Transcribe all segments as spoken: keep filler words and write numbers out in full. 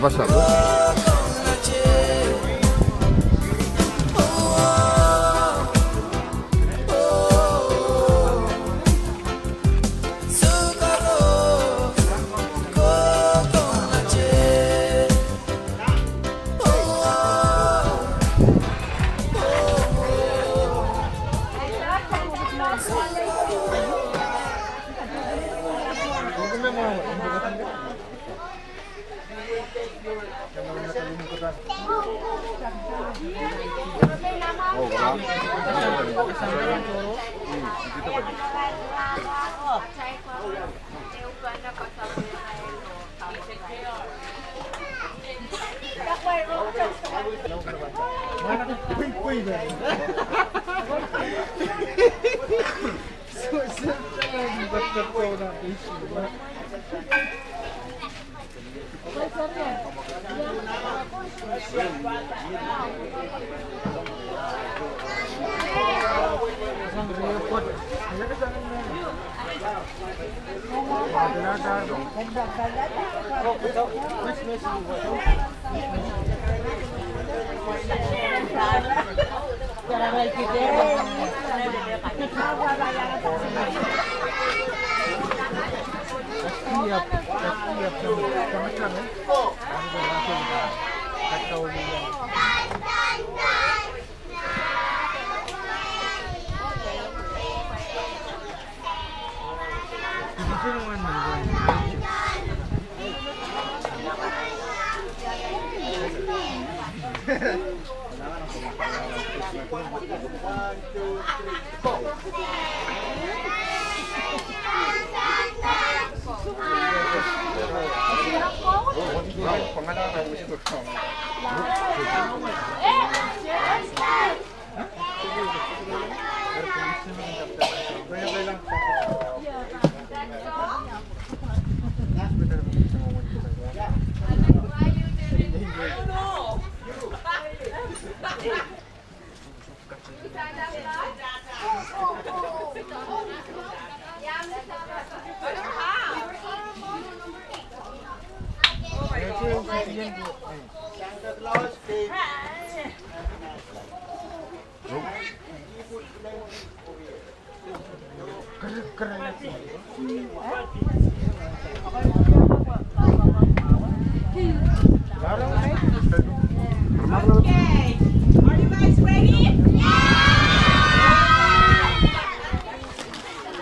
Pasal. Okay, are you guys ready? Yeah!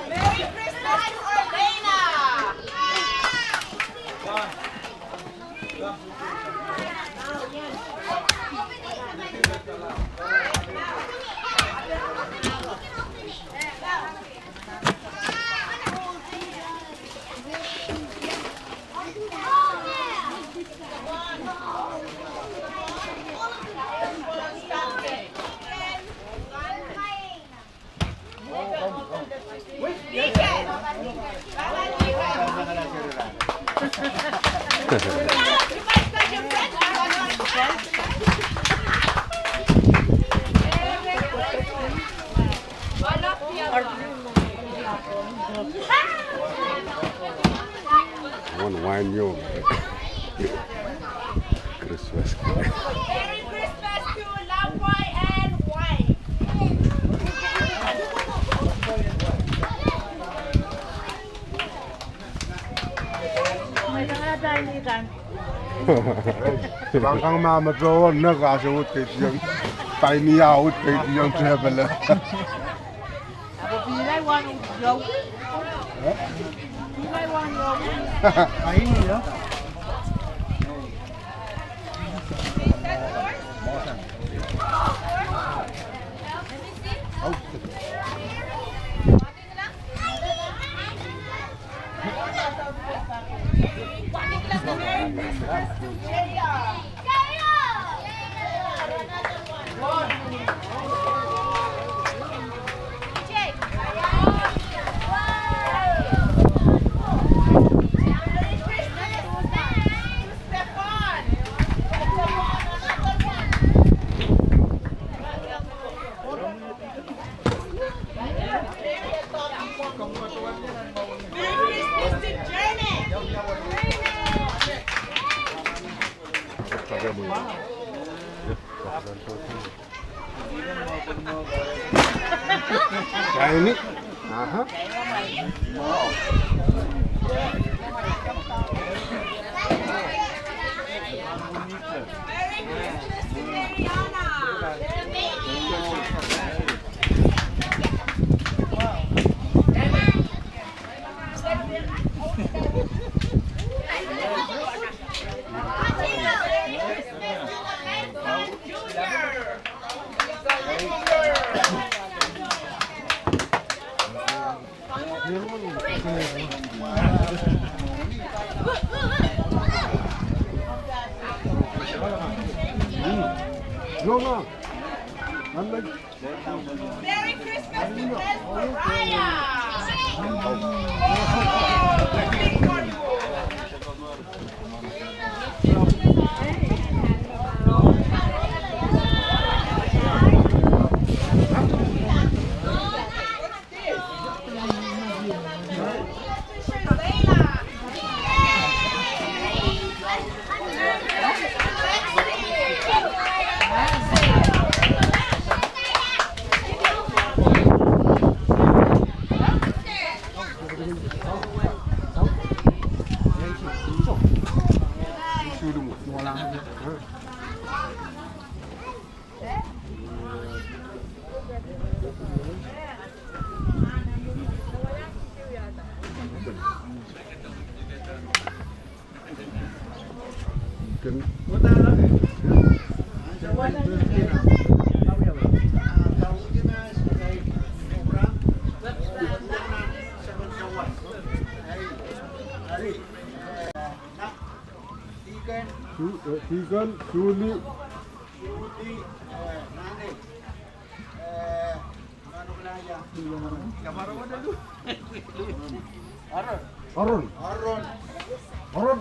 Merry Christmas to Orlena! Wen wain ieu. Christmas. Merry Christmas to Lamboi and wife. Pangkang ma me tohn ne kase uhd ketiong. Paini ia uhd ketiong tepele. Tiny. Aha. Merry Christmas to Mariah! Su-, eh, Deacon, Suli. Aron. Aron. Aron.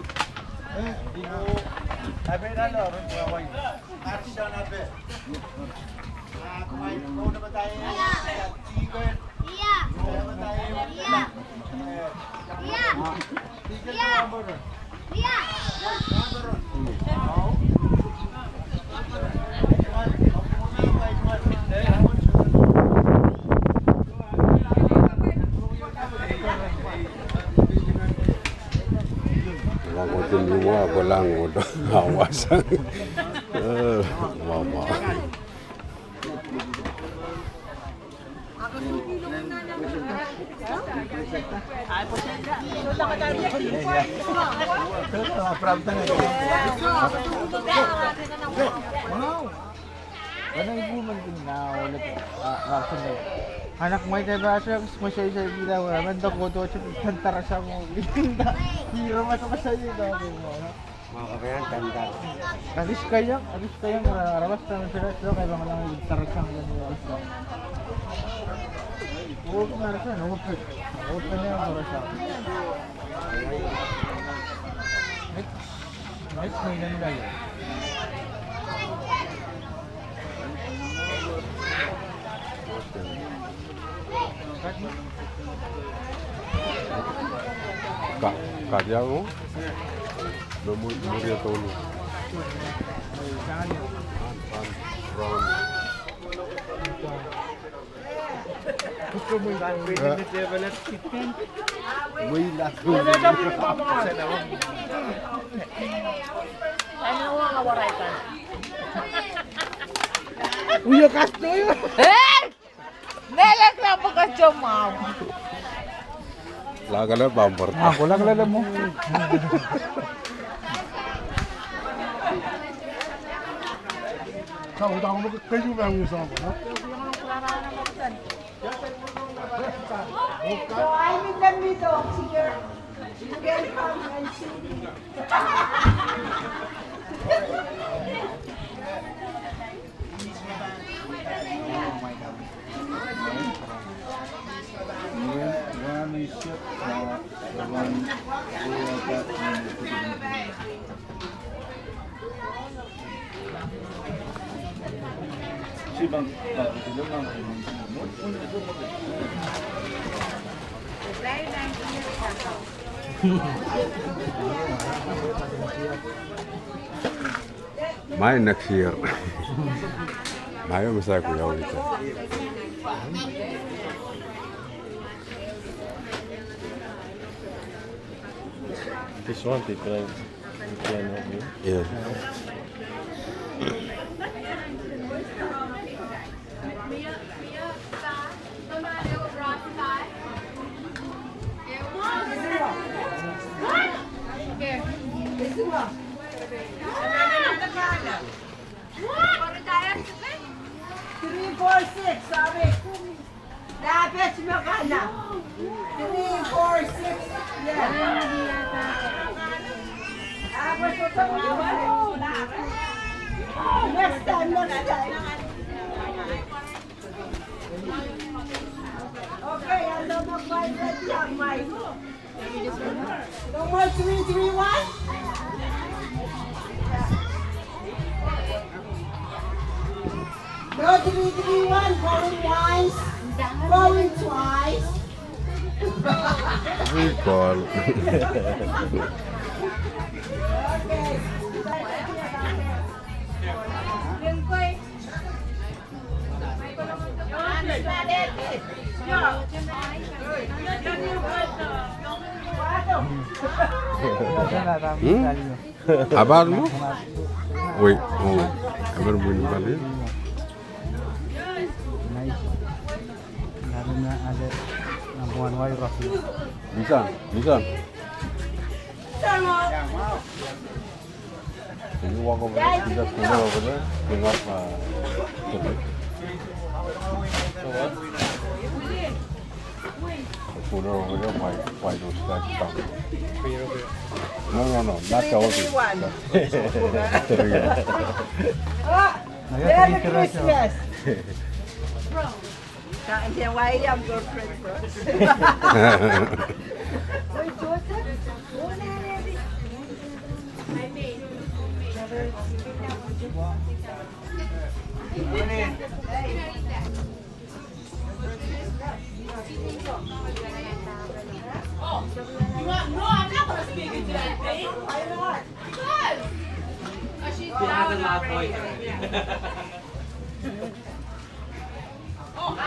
Langotin iwa, ko langot. Awasa. Eh, mama. Anak mwahu de pastor, mwein soisoi kihda, mwein dokodoke, tantarasang, iramas soisoi kihda. Kaliskaiang, kaliskaiang, ra-, aramas tan sera, sera, kaipangalang, tarasang, iang, iang, iang. Oh, tarasang, open. Open, iang, tarasang. Next, next, iang, iang, iang. Ka, kadiang o? Me mu-, muria tolu. An, an, brown. Wei la. Uyo kasto yo. Eh! Melek la paka jomau. Lakala bamper. Ah, ko lakala mo. Kau utang mo kayu bang usang mo. So I'm in the middle here. You can come and see me. Mai next year. Mai o me saik wiawi ita. This one, the friend. Yeah. Three, four, six, sorry. Lapet me kana. Three, four, six, yeah. Next time, next time. Okay, I don't know why that young Mike. No more three three one? No three three one, going once, going twice. Recall. Okay. Hmm? Abar mo? Wait, oh, abar mo ni bali. Nisan, Nisan. Can you walk over there? You got cooler over there? Bring up, uh, the big. The cooler over there, why, why those guys come? No, no, no, not the old one. The real one. Ah, Merry Christmas. Ka, nde wai am girlfriend first. Oh, you want, no, I'm not gonna speak it today. Why not? Because. Because she's down already. Oh, I,